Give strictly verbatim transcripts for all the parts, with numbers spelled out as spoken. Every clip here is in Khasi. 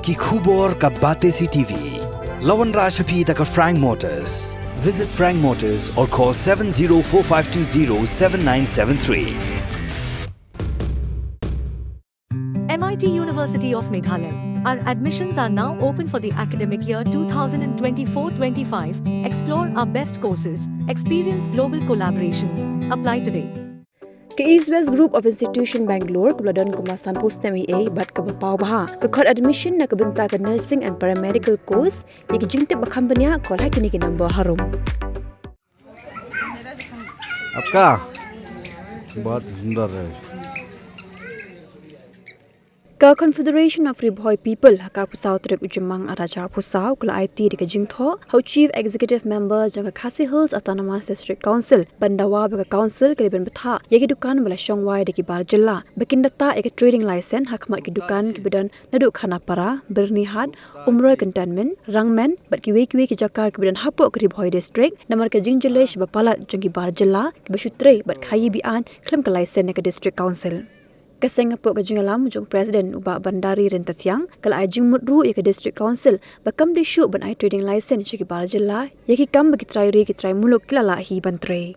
Ki khubor ka Batesi T V. La wanrah sha phi da ka Frank Motors. Visit Frank Motors or call seven zero four five two zero seven nine seven three. M I T University of Meghalaya. Our admissions are now open for the academic year two thousand twenty-four twenty-five. Explore our best courses, experience global collaborations. Apply today. Ka East West Group of Institution Bangalore, kaba la don kumba sanphew snem eiei bad kaba paw bha, ka khot admission na ka bynta ka nursing and paramedical course. Ïa ki jingtip ba kham bniah, call ha kine ki number harum. आपका बहुत सुंदर है। Ka Confederation of Ri Bhoi People ha ka arphew saw tarik u Jymmang arhajar arphew saw ka la aiti da ka jingthoh ha u Chief Executive Member jong ka Khasi Hills Autonomous District Council ban dawa ba ka Council ka dei ban bthah ïa ki dukan ba la shong wai da ki bar jylla ba kin da tah ïa ka trading license ha khmat ki dukan kiba don naduh Khanapara, Byrnihat, Umroi Cantonment, Rangmen bad kiwei kiwei ki jaka kiba don hapoh ka Ri Bhoi District namar ka jingjyllei shibun palat jong ki bar jylla kiba shu trei bad khaii be-aiñ khlem ka license na ka District Council. Ka seng hapoh ka jingïalam jong President u Bah Bandari Ryntathiang ka la ai jingmut ruh ïa ka District Council ba kam dei shuh ban ai trading license sha ki bar jylla ïa ki kam ba ki trai ri ki trai muluk ki la lah hi ban trei.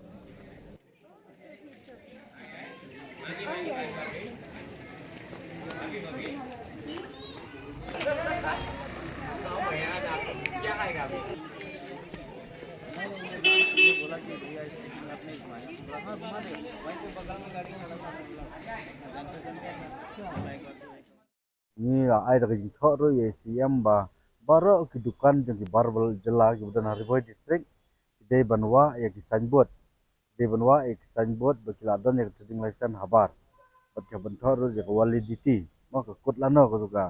Ngi la ai da ka jingthoh ruh ïa C M ba baroh ki dukan jong ki bar jylla kiba don ha Ri Bhoi District ki dei ban wah ïa ki signboard. Dei ban wah ïa ki signboard ba ki la don ïa ka trading license habar. Bad ki hap ban thoh ruh ïa ka validity. Mo ka kut lano ka tu ka,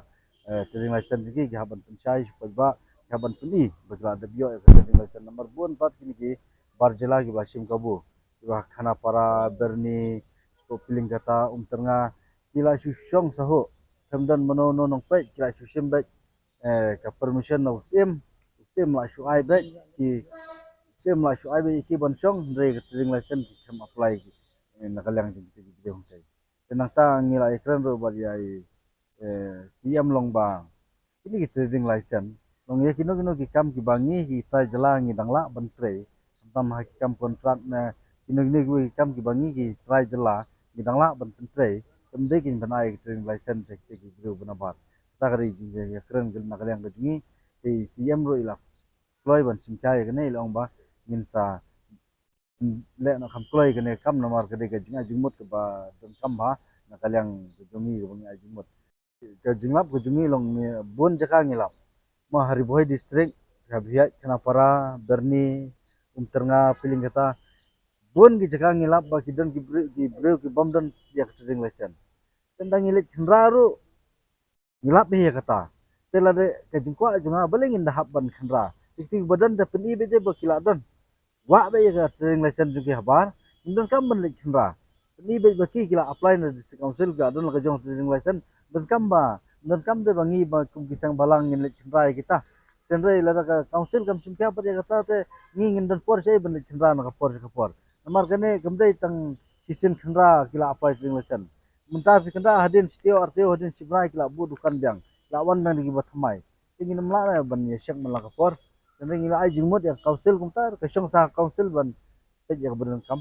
eh, trading license jong ki, ki hap ban pynshai sha paidbah, ki hap ban pyni ba ki la dep ïoh ïa ka trading license. Namar bun pat kine ki bar jylla kiba shim kabu. Kiba Khanapara, Byrni, sha Piliangkata, Umtyrnga, ki la shu shong sahuh. Khlem don mano mano nongpeit, ki la shu shim beit, eh, ka permission na u Syiem, u Syiem la shu ai beit, ki u Syiem la shu ai beit ïa ki ban shong, hynrei ka trading license ki khlem apply ki, eh, na ka liang jong kita ki briew hangtei. Te nangta ngi la ïakren ruh bad ïa i, eh, C M long ba kine ki trading license long ïa kino kino ki kam kiba ngi ki trai jylla ngi dang lah ban trei, khamtam ha ki kam contract ne kino kino ki kam kiba ngi ki trai jylla ngi dang lah ban pyntrei, kam dei kin ban ai ki trading license sha kita ki briew ba nabar. Kata ka dei jingïakren na ka liang ka jong ngi. Te C M ruh i la kloi ban shim khia ïa kane, i la ong ba ngin sa leh noh kham kloi kane ka kam namar ka dei ka jingai jingmut kaba donkam bha na ka liang ka jong ngi kaba ngi ai jingmut. Ka jinglap ka jong ngi long ngi bun jaka ngi lap. Mo ha Ri Bhoi District, ha Bhiat, Khanapara, Byrni, Umtyrnga, Piliangkata. Bun ki jaka ngi lap ba ki don ki briew, ki briew ki bym don ïa ka trading license. Tang da ngi leit khynra ruh ngi lap hi ïa kata. Te lada ka jingkwah jong nga balei ngin da hap ban khynra. Ki kti ba don da pyni beit ba ki la don. Wah beit ïa ka trading license jong ki habar. Ngim donkam ban leit khynra. Pyni beit ba ki ki la apply na District Council, ki la don la ka jong trading license. Donkam ba, donkam de ba ngi ba kum ki seng balang ngin leit khynra ïa kita. Hynrei lada ka Council kam shim khia pat ïa kata te ngi ngin don por shaei ban leit khynra na ka por sha ka por. Namar kane kam dei tang shisien khynra ki la apply trading license. Mynta phi khynra hadien shi taïew ar taïew hadien shi bnai ki la buh dukan biang, ki la wan biang da kiba thymmai. Te ngin ym lah ban ïa check man la ka por. Te ngi la ai jingmut ïa ka Council kumta, ka shong sa ka Council ban peit ïa kaba donkam.